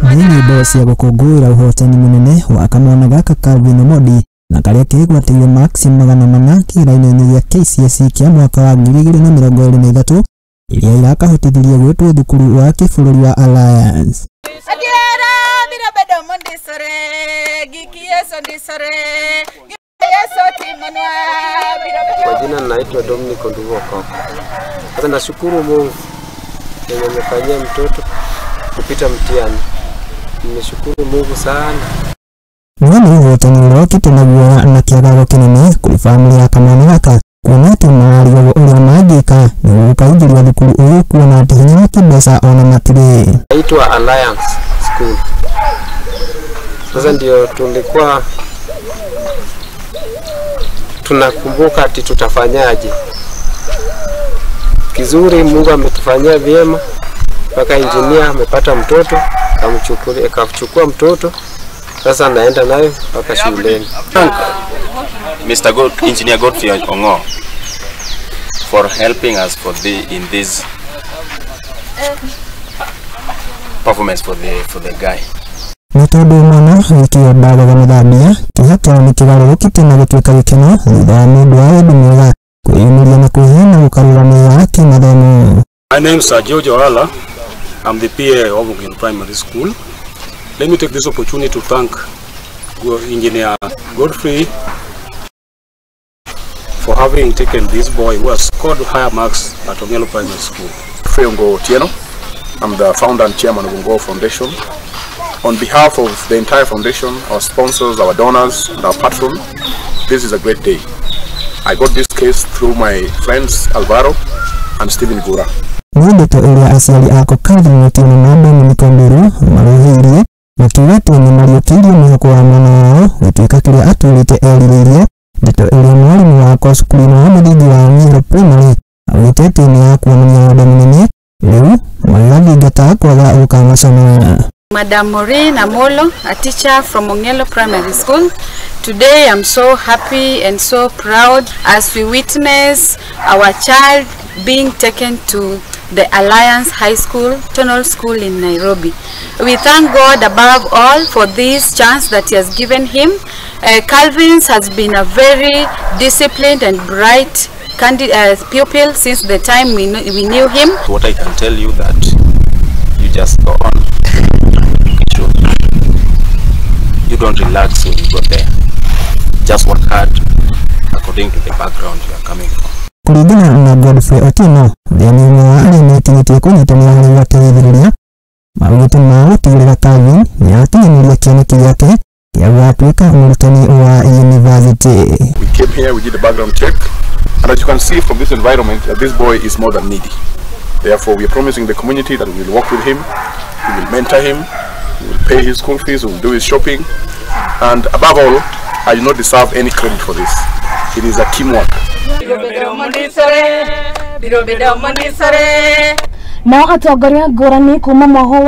Nĩ nyĩmbo cia gũkũngũĩra ũhotani mũnene wa kamwana gaka Calvin Omondi na karĩa kegwatĩire maksi 400 kĩgeranio-inĩ gĩa KCSE kĩa mwaka wa 2023 iria irakahotithirie gwĩtwo thukuru wa kĩbũrũri wa Alliance. Kwa jina naitwa Dominic Ndugo Koko. Sasa nashukuru Mungu mwenye amefanyia mtoto kupita mtihani. Nimeshukuru Mungu sana. Nĩ ũhotani ũrĩa ũkĩte na guoya na kĩagago kĩnene kũrĩ bamĩrĩ ya kamwana gaka kuona atĩ mararigagwo ũrĩa mangĩka nĩguo gũkaingĩria thukuru ũyũ kuona atĩ hinya wa kĩmbeca ona matirĩ. Naitwa Alliance School. Sasa ndio tulikuwa tunakumbuka ati tutafanyaje. Kizuri Mungu ametufanyia vyema mpaka engineer amepata mtoto, akamchukua mtoto. Sasa naenda nayo mpaka shuleni. Thank Mr. God, Engineer Godfrey Ongo for helping us for the in this performance for the guy. Nĩ tondũ mwana wĩkĩo ndagaga gũthambia kĩeha kĩao nĩ kĩgarũrũkĩte na gũtuĩka gĩkeno thutha wa mũndũ wa wendi mwega kwĩyumĩria na kwĩheana gũkarũgamĩrĩra kĩmathomo. My name is George Orala. I'm the PA of Ongelo Primary School. Let me take this opportunity to thank Engineer Godfrey for having taken this boy who has scored higher marks at Ongelo Primary School. Godfrey Ongo Otieno. I'm the founder and chairman of Ongo Foundation. On behalf of the entire foundation, our sponsors, our donors, and our patron, this is a great day. I got this case through my friends Alvaro and Stephen Gura. Nĩ ndeto ĩrĩa aciari ako Calvin Otieno na Dominic Onduru marũhĩirie makiuga atĩ nĩ mariũkĩirie mwĩhoko wa mwana wao gũtuĩka kĩrĩa atũrĩte erirĩirie. Ndeto ĩrĩa mwarimũ wakwa cukuru-inĩ wa mũthingi wa Ongelo Primary augĩte atĩ nĩ ya kuonania wendo mũnene rĩu magĩgathingata kwaga gũkamacamĩra. Madam Maureen Amolo, a teacher from Ongelo Primary School. Today I'm so happy and so proud as we witness our child being taken to the Alliance High School, Tunnel School in Nairobi. We thank God above all for this chance that he has given him. Calvin has been a very disciplined and bright pupil since the time we knew him. What I can tell you that you just go on. You don't relax when you go there. Just work hard according to the background you are coming from. Kũringana na Godfrey Otieno ũrĩa nĩ ũmwe wa arĩa metĩkĩtie kũnyitanĩra harĩ gwateithĩrĩria maugĩte ma gũtigĩrĩra Calvin nĩ akinyanĩria kĩoneki gĩake kĩa gũgatuĩka mũrutani wa university. We came here, we did a background check, and as you can see from this environment, that this boy is more than needy. Therefore, we are promising the community that we will work with him, we will mentor him, we will pay his school fees, we will do his shopping, and above all, I do not deserve any credit for this. It is a teamwork. Nao atongoria ngũrani kuma mwoho